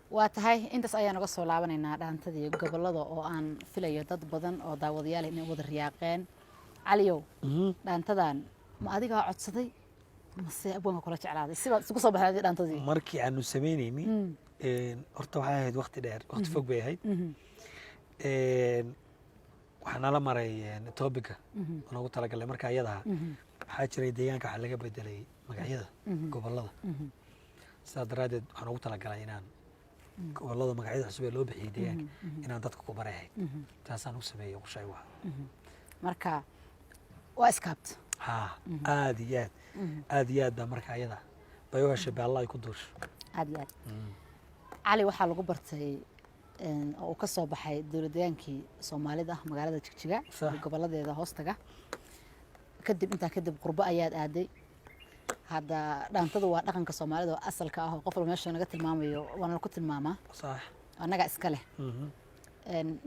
Waa tahay, intaas ayaan uga soo laabanaynaa dhaantadii gobolada oo aan filayo dad badan oo daawadayaal inay wada riyaaqeen. Caliyow, dhaantadan ma adigaa codsaday mase abwaanka kula jeclaaday? Sibaad isugu soo baxday dhaantadii? Markii aanu samaynayni, horta waxay ahayd waqti dheer, waqti fog bay ahayd. Waxaa nala maray topic-ga oo noogu talagalay marka iyadaha. Waxaa jiray deegaanka waxaa laga bedelay magacyada gobolada. Sidaa daraaddeed waxaan ugu talagalay inaan gobolada magacyada cusub ee loo bixiyey deegaanka inaan dadka ku baray ahayd. Taasaan u sameeyey qorshahay waxa. Marka waa iskaabta. Haa, aad iyo aad, aad iyo aad baa marka iyada bay u heshay baalla ay ku duusho. Aad iyo aad. Cali waxaa lagu bartay oo uu ka soo baxay dowlad deegaankii Soomaalida, magaalada Jigjiga iyo goboladeeda hoostaga. Kadib, intaa kadib qurbo ayaad aaday. Hadda dhaantadu waa dhaqanka Soomaalida oo asalka ah oo qof walba meesha naga tilmaamayo, waana lagu tilmaamaa. Annaga iska leh.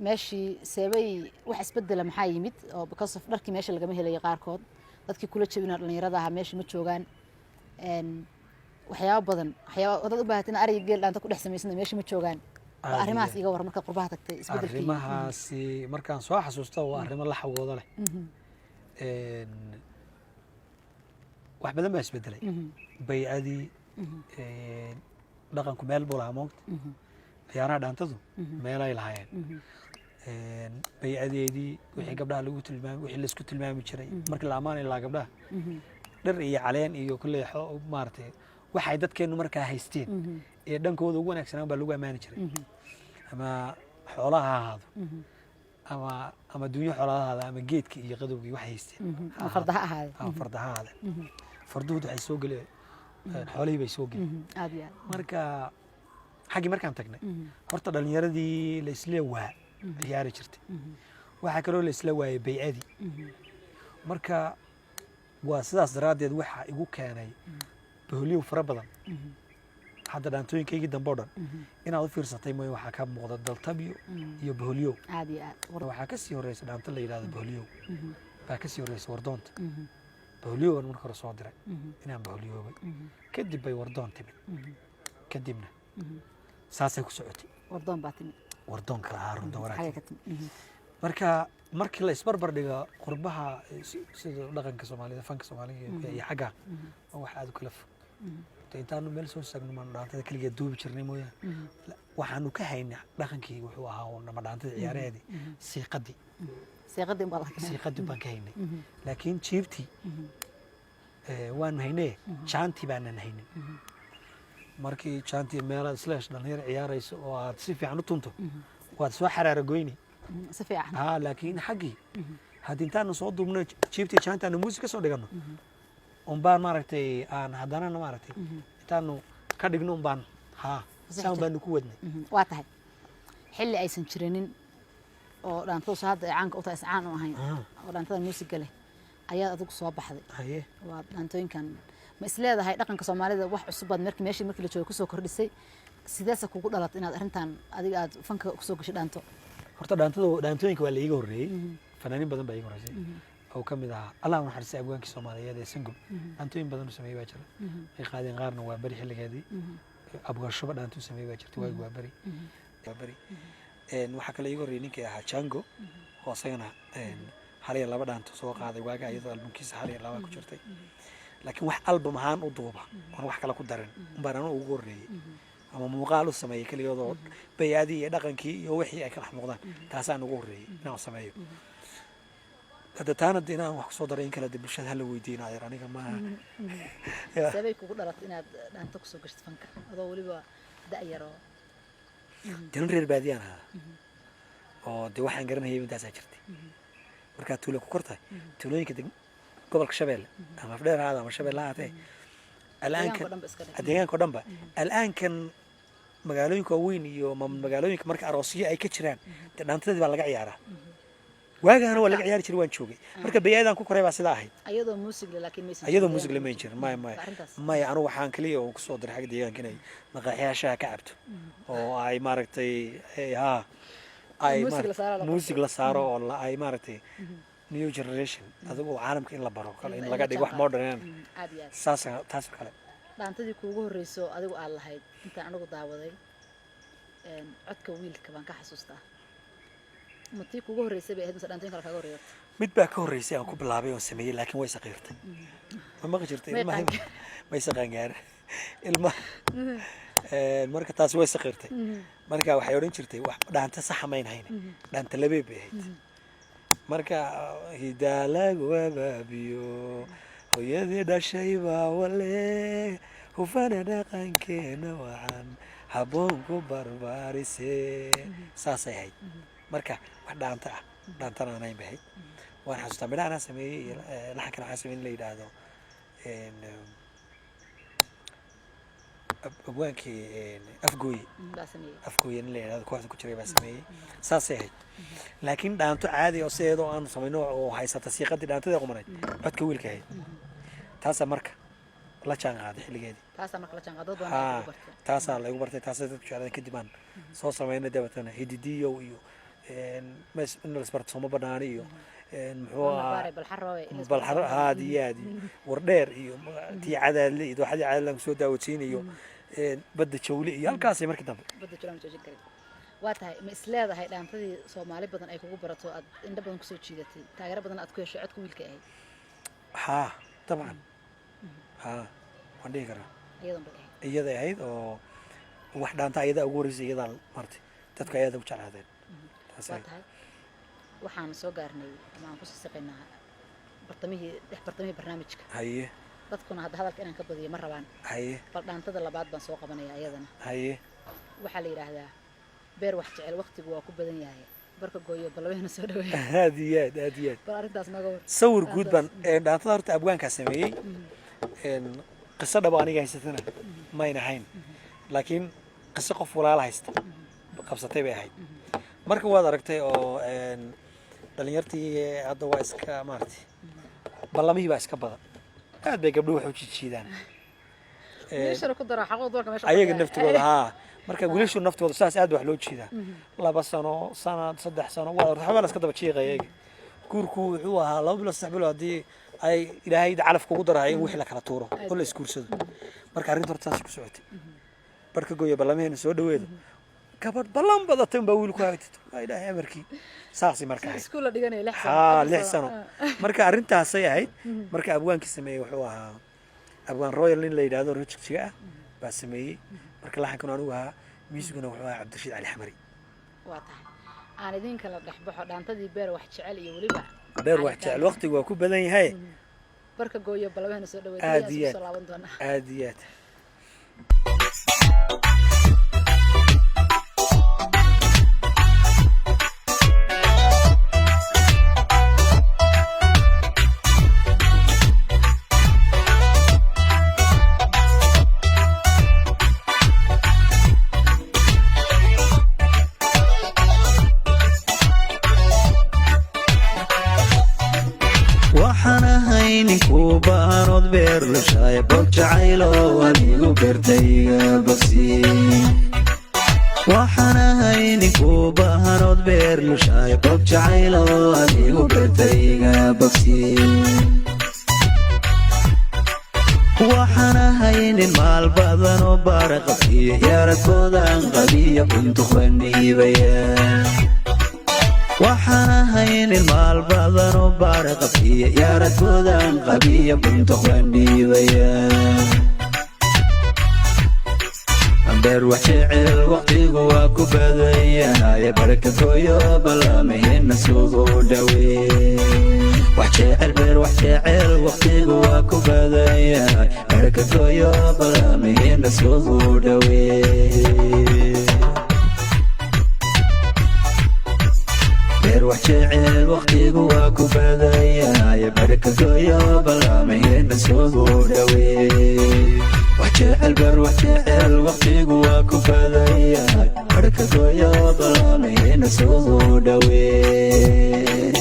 Meeshii seebay wax isbedela maxaa yimid? Oo because of dharkii meesha lagama helayo, qaarkood dadkii kula jebina dhalinyarada ahaa meesha ma joogaan. Waxyaabo badan, waxyaaba dad u baahat in ariga geel dhaanta ku dhex samaysana meesha ma joogaan. Aad waa iyo arrimahaas aad. Iga war markaad qurbaha tagtay isbedelkii. Arrimahaasi markaan soo xasuusto waa arrimo la xawoodo leh. Wax badan baa isbedelay. Baycadii, dhaqanku meel buu lahaa, moogta ciyaaraha dhaantadu meelay lahaayeen. Baycadeedii, wixii gabdhaha lagu tilmaami, wixii laisku tilmaami jiray markii la ammaani lahaa gabdhaha, dhir iyo caleen iyo kulley maaragtay waxay dadkeennu markaa haysteen ee dhankooda ugu wanaagsanaan baa lagu ammaani jiray, ama xoolaha ha ahaado ama dunyo xoolaha ha ahaado ama geedka iyo qadowgii waxay haysteen ha ama farda ha ahaade. Ama farda ha ahaade. Farduhu waxay soo geleen, xoolihii bay soo geleen. Aad iyo aad. Marka xaggii markaan tagnay, horta dhalinyaradii la isla waa ciyaari jirtay. Waxaa kaloo la isla waayay baycadii. Marka waa sidaas daraaddeed waxaa igu keenay boholyow fara badan. Hadda dhaantooyinkaygii dambe o dhan inaad u fiirsatay mooye, waxaa ka muuqda daltabyo iyo boholyow. Aad iyo aad. Waxaa ka sii horeysa dhaanto la yidhahdo boholyow baa ka sii horeysa wardoonta. Boholyow baan marka hore soo diray inaan boholyoobay, kadib bay wardoon timid, kadibna saasay ku socotay. Wardoon baa timid. Wardoonka lahaa runta waraag. Xagee ka timid? Marka markii la isbarbar dhigo qurbaha, sida dhaqanka Soomaalida, fanka Soomaaliga iyo xagga, waa wax aad u kala fog. De intaanu meel soo istaagno maanu dhaantada keligeed duubi jirnay mooyaane. Waxaanu ka haynay dhaqankii wuxuu ahaa uun ama dhaantada ciyaaraheedii siiqadii. Seeqadii unbaad arkay. Siiqadii baan ka haynay, laakiin jiibtii waanu haynee, jaantii baanan haynin. Markii jaantii meelaad slash dhalinyar ciyaarayso oo aad si fiican u tunto, waad soo xaraara goyni. Si fiican. Haa, laakiin xaggii haddii intaanu soo duubno jiibtii jaantaanu muusig ka soo dhigano unbaan maaragtay aan haddana maaragtay intaanu ka dhigno unbaan haa saan baanu ku wadnay. Waa tahay, xilli aysan jirinin oo dhaantadu soo hadda ay caanka u tahay is caan u ahayn oo dhaantada muusiga leh ayaad adigu soo baxday. Waa dhaantooyinkan, ma isleedahay dhaqanka Soomaalida wax cusub baad markii meeshii markii la joogay kusoo kordhisay? Sideese kugu dhalatay inaad arrintan adiga aad fanka kusoo gashay dhaanto? Horta dhaantada, dhaantooyinka waa la iiga horreeyey. Fanaaniin badan baa iiga horreysay oo ka mid ahaa, Allah u naxariistay, abwaankii Soomaaliyeed ee Sangub. Dhaantooyin badan u sameeyey baa jira ay qaadeen, qaarna waa beri xilligeedii. Abwaashuba dhaanto u sameeyey baa jirta waagi waa beri, waa beri. Waxaa kaloo iiga horreeyey ninkii ahaa Jango oo isagana hal iyo laba dhaanto soo qaaday waaga, iyadoo albumkiisa hal iyo laba ku jirtay. Laakiin wax album ahaan u duuba oon wax kale ku darin umbaan anu ugu horreeyey ama muuqaal u sameeyey keligoodoo bayaadii iyo dhaqankii iyo wixii ay ka dhex muuqdaan. Taasaan ugu horreeyey inaan sameeyo. Hadda taana de inaan wax kusoo daray in kale de bulshada hala weydiin adeer, aniga maaha. Seebay kugu dhalatay inaad dhaanto kusoo gashid fanka adoo weliba da'yar oo Denan reer baadiyaan ahaa oo de waxaan garanayay intaasaa jirtay. Markaa tuulo ku kortahay, tuulooyinka gobolka Shabeelle ama Afdheer ha ahaado ama Shabeelle ha ahaatee, alaankan deegaanka oo dhan ba iska dheh. Deegaanka o dhan ba al'aankan magaalooyinka waaweyn iyo magaalooyinka marka aroosyo ay ka jiraan dee dhaantadii baa laga ciyaaraa. Waagahana waa laga ciyaari jiray, waan joogay. Marka bayaadaan ku koray baa sidaa ahayd. Ayadoo muusig leh laakiin maysan Iyadoo jirin muusig deegaanka. lama jirin, maya, maya. Waa arrintaas. Maya, anigu waxaan kaliya uun kusoo diray xagga deegaanka inay maqaaxiyaashaha ka cabto oo ay maaragtay haa ay Muusig la saaro la muusig la saaro oo ay maaragtay new generation adigu caalamka in la baro kale in in laga la dhigo wax jaanqaado. Modern. Aad iyo aad. Saas taas oo kale. Dhaantadii kuugu horreyso adigu aad lahayd intaan anigu daawaday. Codka wiilka baan ka xasuustaa. Ma tii kugu horreysay bay ahayd mise dhaantooyin kale kaaga horreeyay horta? Mid baa ka horreysay aan ku bilaabay oon sameeyey, laakiin way saqiirtay. Ma maqli jirtay? May Ilmaha qaangaar. Mayse qaangaarin ilmaha. Marka taasi way saqiirtay. Marka waxay odhan jirtay, wax dhaanta saxa mayn hayne, dhaanta labeeb bay ahayd. Marka hidaa lagu abaabiyo hooyadii dhashay baa wale hufana dhaqankeena wacan habboon ku barbaarise, saasay ahayd. Marka wax dhaanta ah, dhaantana aan ahayn bay ahayd. Waan xasuustaa midhaha anaa sameeyey iyo laxankana waxaa sameeyey in la yidhaahdo abwaankii Afgooye. Baa sameeyey. Afgooye in la yidhahdo kooxda ku jiray baa sameeyey, saasay ahayd. Laakiin dhaanto caadi oo sideeda oo aanu samayno oo haysata siiqadii dhaantadii qumanayd, codka wiilka ahayd, taasaa marka la jaan qaaday xilligeedii. Taasaa marka la jaanqaad dad badan ay Haa. kugu barteen. Taasaa laygu bartay, taasaa dadku jeclaadeen. Kadib aan soo samaynay dabeetana hididiyow iyo in la isbarto sooma banaani iyo muxuu ahaa. Baare balxaroobe in la Bal haad iyo aad iyo wardheer iyo tii Cadaadle iyo dooxadii Cadaadle aan kusoo daawodsiinayo, badda Jawle iyo halkaasay markii dambe. Badda Julaan joojin karin waa tahay. Ma is leedahay dhaantadii Soomaali badan ay kugu barato, aad indho badan kusoo jiidatay, taageero badan aad ku heshay, codka wiilka ahayd? Haa, dabcan, haa, waan dhihi karaa. Iyadan bay ahayd. Iyaday ahayd oo wax dhaanta ayadaa ugu horreysay, iyadaa martay dadku ayaada u jeclaadeen taas Waa ahayd. tahay, waxaan soo gaarnay ama aan kusii siqaynaa bartamihii, dhex bartamihii barnaamijka. Haye. Dadkuna hadda hadalka inaan ka badiyo ma rabaan. Haye. Bal dhaantada labaad baan soo qabanaya iyadana. Haye. Waxaa la yidhaahdaa beer wax jecel waqtigu waa ku badan yahay, barka gooyo balweyna soo dhaweeya. Aad iyo aad, aad iyo aad. Bal arrintaas nooga war. Sawir guud baan dhaantada horta abwaankaa sameeyey. Qiso dhabo aniga haysatana mayna ahayn, laakiin qiso qof walaala haysta qabsatay bay ahayd. Marka waad aragtay oo dhalinyartii hadda waa iska maaragtay, ballamihii baa iska badan, aad bay gabdhuhu wax u jijiidaan. Wiilashana ku daro xaquuq dumarka meesha Ayaga fadhiya. Naftigooda haa. Marka wiilashu naftooda saas aad wax loo jiidaa, 2 sano, sanad, 3 sano, waa waxba la iska daba jiiqaya. Iyaga guurku wuxuu ahaa 2 bilood, 3 bilood, haddii ay Ilaahay calaf kugu darahay in wixii la kala tuuro oo la isguursado. Marka arrinta horta saas ku socotay. Barka gooya ballamaheena soo dhaweedo, gabadh ballan badatay unbaa wiil ku hagtito, waa Ilaahay amarkii, saasay marka ahayd. Iskuul la dhiganayo 6 sano, Haa. 4. 6 sano. Marka arrintaasay ahayd. Marka abwaankii sameeyey wuxuu ahaa abwaan Royal, nin la yidhahdo reer Jigjiga ah baa sameeyey. Marka laxankuna anigu ahaa, miisiguna wuxuu ahaa Cabdirashiid Cali Xamari. Waa tahay, aan idin kala dhex baxo dhaantadii beer wax jecel iyo weliba Beer wax jecel waqtigu waa ku badan yahay. Barka gooyo balweyna soo dhaweedo. Aad iyo soo aad. laaban doonaa. Aad iyo aad. Waxaan ahay ninkuu baanood beer lushaay, bog jacaylo adigu beertayga bogsi. Waxaan ahay ninkuu baanood beer lushaay, bog jacaylo adigu beertayga bogsi. Waxaan ahay nin maal badan oo baaraqabkiyo yaradkoodan qabiyo buntuqban dhiibaya. Waxaan ahay nin maal badan oo baaraqabkiyo yaradkoodan qabiyo buntuqban dhiibaya. Beer wax jecel waqtigu waa ku badan yahay, barka gooyo ballamahena sugu dhawee. Wax jecel, beer wax jecel waqtigu waa ku badan yahay, barka gooyo ballamahena sugu dhawee. Beer wax jecel waqtigu waa ku badan yahay, barka gooyo ballamahena sugu dhawee. Wax jecel, beer wax jecel waqtigu waa ku badan yahay, barka gooyo ballamahena sugu dhawee.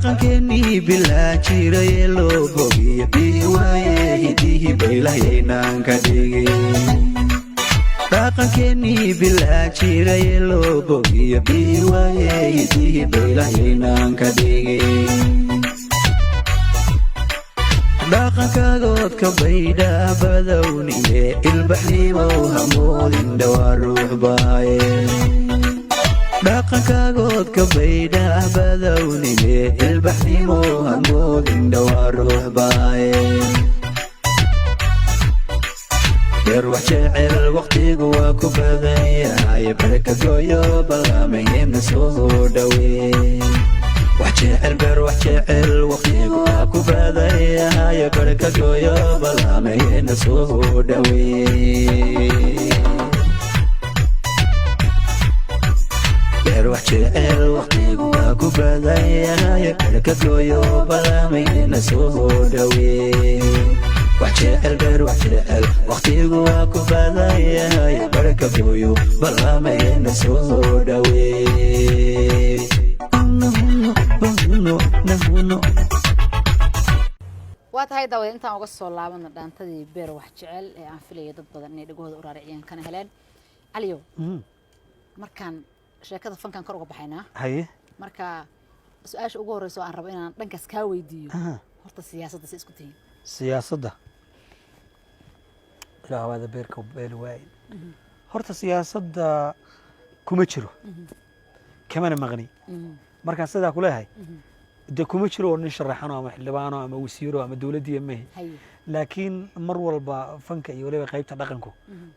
Dhaqankeenii bilaa jiray loo bogiyo bii waaye, hidihii baylahaynaan ka dhigin. Dhaqankeenii bilaa jiray loo bogiyo bii waaye, hidihii baylahaynaan ka dhigin. Dhaqankaagood ka baydha badownime, ilbaxnimow hamoodin dhawaa ruux baaye. Dhaqankaagood ka baydha badownime, ilbaxnimow hamoodin dhawaa ruux baaye. Beer wax jecel waqtigu waa ku badan yahay, barka gooyo ballamaheenna soo dhawee. Wax jecel, beer wax jecel, waqtigu waa ku badan yahay, barka gooyo ballamaheenna soo dhawee. Beer wax jecel waqtigu waa ku badan yahay, barka gooyo ballamaheenna soo dhawee. Wax jecel, beer wax jecel, waqtigu waa ku badan yahay, barka gooyo ballamaheenna soo dhawee. Nahuno. Waa tahay, daawade, intaan uga soo laabano dhaantadii Beer Wax Jecel ee aan filayo dad badan inay dhegahooda u raariciyeen kana heleen. Caliyow, markaan sheekada fankan kor uga baxaynaa. Haye. Marka su-aasha ugu horeysa oo aan rabo inaan dhankaas kaa weydiiyo, horta siyaasadda si isku tihiin? Siyaasadda, ilaah waada beerka beeli waaye. Horta siyaasadda kuma jiro, kamana maqni. Markaan sidaa ku leeyahay, de kuma jiro oo nin sharaxano ama xildhibaano ama wasiiro ama dowladdiiya mehi. Laakiin mar walba fanka iyo waliba qaybta dhaqanku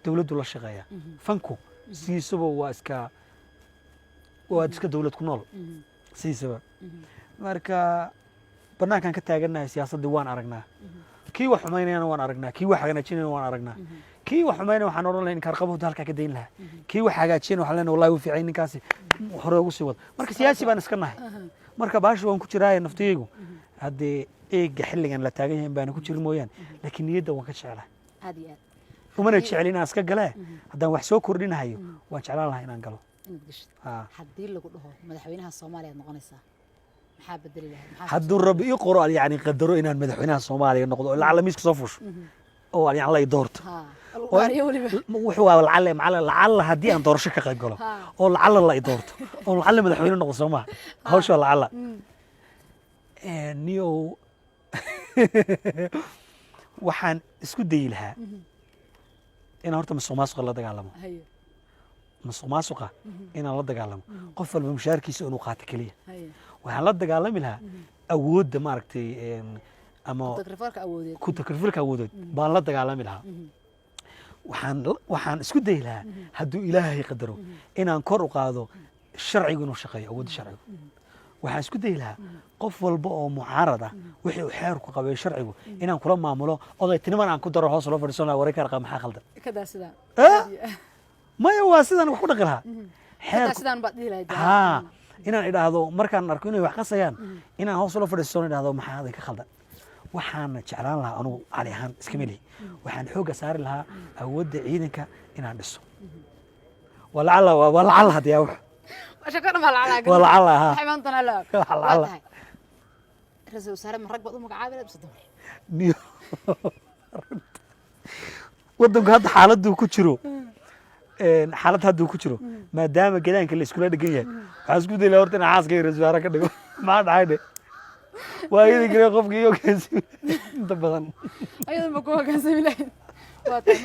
dowladdu la shaqeeya. Fanku sidiisaba waa iska dowlad ku nool sidiisaba. Marka banaankaan ka taagannahay siyaasaddii, waan aragnaa kii wax xumaynayana, waan aragnaa kii wax hagaajinayana, waan aragnaa kii wax xumaynaya. Waxaan odhan lahay inkaar qabowda halkaa ka dayn lahaa. Kii wax hagaajiyana waxaan leenahay, wallahi wuu fiicay ninkaasi, hore ugu sii wada. Marka siyaasi baan iska nahay. Marka baasha waan ku jiraaye, naftiyaygu haddee eega xilligan la taagan yahay baana ku jirin mooyaane, laakiin niyadda waan ka jeclahay. Aad iyo aad. Umana jecel inaan iska galee. Haddaan wax soo kordhinahayo, waan jeclaan lahaa inaan galo. Inaad gashid. Haa. Haddii lagu dhaho madaxweynaha Soomaaliya aad noqonaysaa, maxaa bedeli lahayd? Maxaa Hadduu Rabbi ii qoro, yani qadaro inaan madaxweynaha Soomaaliya noqdo oo lacala miiska soo fusho oo yani la i doorto. Ha lagu dhaariyo weliba. Wuxuu waa lacala macala lacala haddii aan doorasho ka qayb galo oo lacala la i doorto oo lacala madaxweyne noqdo, soo maha? Hawsha waa lacala niyow. Waxaan isku dayi lahaa inaan horta musuq maasuqa la dagaalamo. Musuq maasuqa inaan la dagaalamo, qof walba mushaarkiisa inuu qaato keliya. Waxaan la dagaalami lahaa awoodda, maaragtay, ama takrifalka awoodeed. Ku takrifalka awoodeed baan la dagaalami lahaa. Waxaan isku dayi lahaa, hadduu Ilaahay qadaro, inaan kor u qaado sharcigu inuu shaqeeyo, awoodda sharcigu. Waxaan isku dayi lahaa qof walba oo mucaarad ah wixii uu xeerku qabay sharcigu inaan kula maamulo, odaytiniman aan ku daro, hoos loo fadhiisan lahaa, wararka qaba, maxaa khaldan? Kadaa sidaan. Eh? Maya, waa sidaan wax ku dhaqi lahaa. Kadaa Xeerku sidaan baad dhihi lahayd. Haa, inaan idhaahdo markaan arko inay wax qasayaan, inaan hoos ula fadhiisto, idhaahdo maxaa adin ka khaldan. Waxaana jeclaan lahaa anugu cali ahaan iskama lihi, waxaan xoogga saari lahaa awoodda ciidanka inaan dhiso. Waa lacala, waa lacala hadiyaa wax. Shako dhan baa lacala. Waa lacala, haa. Waxay imaan doonaa la og. Waa waa lacala. Tahay ra-iisul wasaare, ma rag baad u magacaabi lahayd mise dumar? Niyo, waddanku hadda xaaladuu ku jiro, xaalad hadduu ku jiro, maadaama gadaanka la iskula dhegan yahay, waxaan isku day lahaa horta inaan xaaskayga ra-iisul wasaare ka dhigo. Maxaa dhacay dhe? Waa iyadii kale qofkii hogaansami inta badan. Ayadan ba ku hogaansami lahayd. Waa tahay.